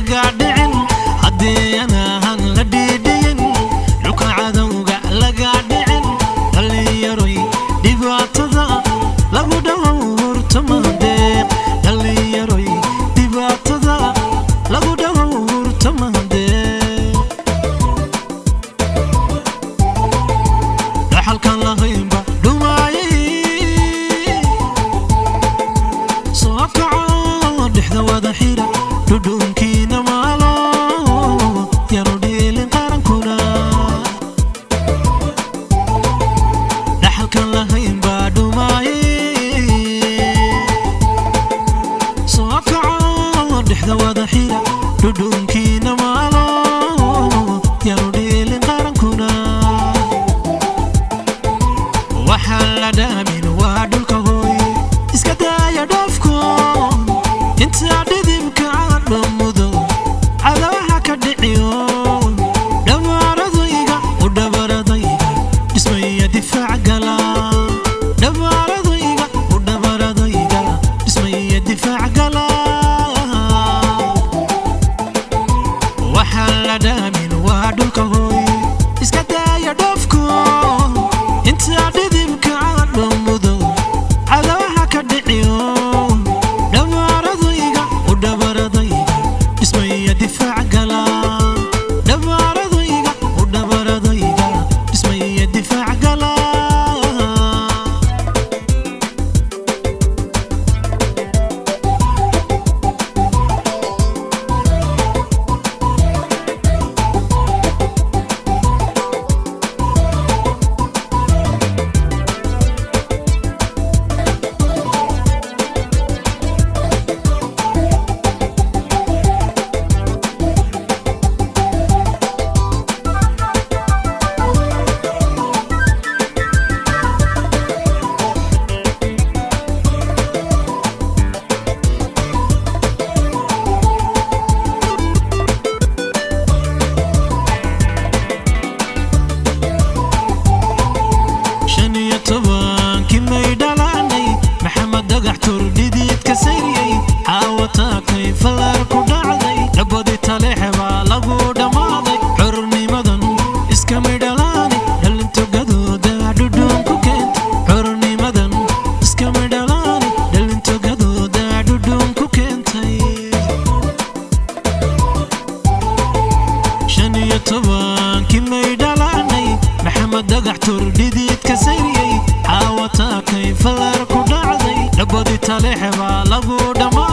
Laga dhicin haddii anahan la dhiidhiyin, dhulka cadowga laga dhicin. Dhallinyaroy, dhibaatada lagu dhowrto maandeeq. Dhallinyaroy, dhibaatada lagu dhowrto maandeeq. Dhaxalkan lahaynba dhumaayay. Soo kaco, dhexda wada xira, dhudhunkiina maalo, yanu dhiilin qarankuna. Dhaxalkan lahayn baa dhumaayay. Soo kaco, dhexda wada xira, dhudhunkiina maalo, yanu dhiilin qarankuna. Waxaan la dhaamin waa dhulka hooye. Iska daaya dhoofko intaa dhidibka cadho mudo cadawaha ka dhiciyo. Dhabaradayga u dhabaradayga, dhismaya difaac gala. Dhabaradayga u dhabaradayga, dhismaya difaac gala. Waxaan la dhaamin waa dhulka hooye. Iska daaya dhoofko intaa dhidibka cadho mudo cadawaha ka dhiciyo. Dhabaradayga u dhabaradayga, dhismaya difaac gala. Dhabaradayga u dhabaradayga, dhismaya difaac gala. 15-kii may dhalanay, Maxamed Dhagax Turdhidiidka sayriyey. Xaawataakay fallaar ku dhacday, labadii taleexe baa lagu dhammaaday. Xornimadan iskamay dhalaani, dhalinto gadooda dhudhuun ku keentay. Xornimadan iskamay dhalaani, dhalinto gadooda dhudhuun ku keentay. 15-kii may dhalanay, Maxamed Dhagax Turdhidiidka sayriyey. Xaawataakay fallaar ku dhacday, labadii taleexe baa lagu dhamaaday.